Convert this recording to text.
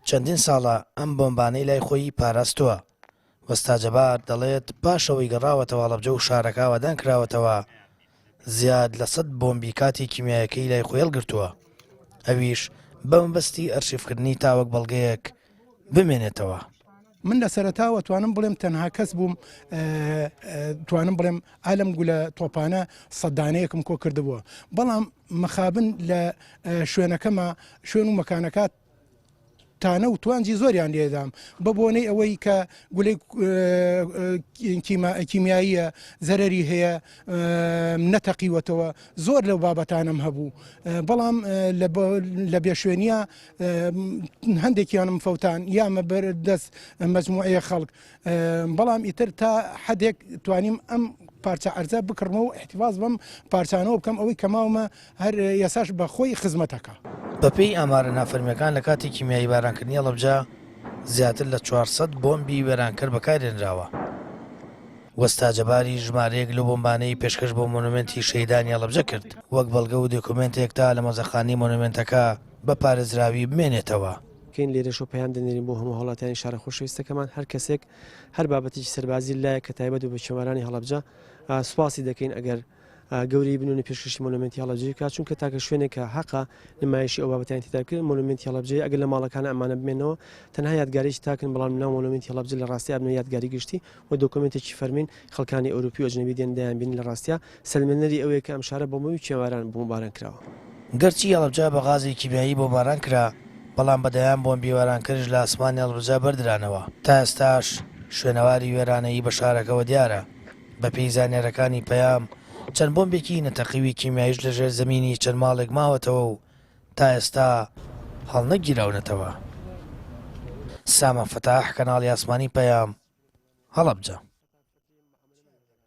چەندین ساڵە ئەم بۆمبانەی لای خۆی پاراستووە. وەستا جەبار دەڵێت پاش ئەوەی گەڕاوەتەوە هەڵەبجە و شارەکە ئاوادان کراوەتەوە، زیاد لە سەد بۆمبی کاتی کیمیایەکەی لای خۆی هەڵگرتووە، ئەویش بە مەبەستی ئەرشیفکردنی تا وەک بەڵگەیەک بمێنێتەوە. من لە سەرەتاوە توانم بڵێم تەنها کەس بووم توانم بڵێم ئالم گولە تۆپانە سەدانەیەکم کۆ کردبووە بەڵام مەخابن لە شوێنەکەمە شوێن و مەکانەکات تانە و توانجی زۆریان لێدام بە بۆنەی ئەوەی کە گولەی کیمیاییە زەرری هەیە نەتەقیوەتەوە زۆر لەو بابەتانم هەبوو بەڵام لە بێشوێنە هەندێکیانم فەوتان یامە بەر دەست مەجموعەیە خەڵک بەڵام ئیتر تا حدێک توانیم ئەم پارچە ئەرزە بکڕمەوە و احتفاظ بەم پارچانەوە بکەم ئەوەی کە ماومە هەر یاساش بە خۆی خزمەتەکە. بەپێی ئامارە نافەرمییەکان لە کاتی کیمیایی بارانکردنی هەڵەبجە زیاتر لە 400 بۆمبی وێرانکەر بەکارهێنراوە. وەستا جەباریش ژمارەیەک لەو بۆمبانەی پێشکەش بۆ مۆنۆمێنتی شەهیدانی هەڵەبجە کرد وەک بەڵگە و دێکۆمێنتێک تا لە مۆزەخانەی مۆنۆمێنتەکە بە پارێزراوی بمێنێتەوە. کەین لێرەشەوە پەیام دەنێرین بۆ هەموو هاوڵاتیانی شارە خۆشەویستەکەمان هەر کەسێک هەر بابەتێکی سەربازی لایە کە تایبەت بە چێوارانی هەڵەبجە سوپاسی دەکەین ئەگەر گەورەی بنونی پێشکەشی مۆنۆمێنتی هەڵەبجەی بکات چونکە تاکە شوێنێک کە حەقە نمایشی ئەو بابەتیان تێدا بکرێت مۆنۆمێنتی هەڵەبجەیە ئەگەر لە ماڵەکان ئەمانە بمێنەوە تەنها یادگاریی تاکن بەڵام ناو مۆنۆمێنتی هەڵەبجە لە ڕاستی ئەبنە یادگاری گشتی و دۆکۆمێنتێکی فەرمین خەڵکانی ئەوروپی و ئەجنەبی دێن دەیانبینن لە ڕاستیا سەلمێنەری ئەوەیە کە ئەم شارە بە مۆمی کێواران بۆمباران کراوە. گەرچی هەڵەبجە بە غازی کیمیایی بۆمباران کرا، بەڵام بە دەیان بۆمبی وێرانکەریش لە ئاسمانی هەڵەبجە بەردرانەوە. تا ئێستاش شوێنەواری وێرانەیی بە شارەکەوە دیارە. بەپێی زانیارەکانی پەیام، چەند بۆمبێکی نەتەقیوی کیمیاییش لە ژێر زەمینی چەند ماڵێک ماوەتەوە و تا ئێستا هەڵنەگیراونەتەوە. سامان فەتاح، کەناڵی ئاسمانی پەیام، هەڵەبجە.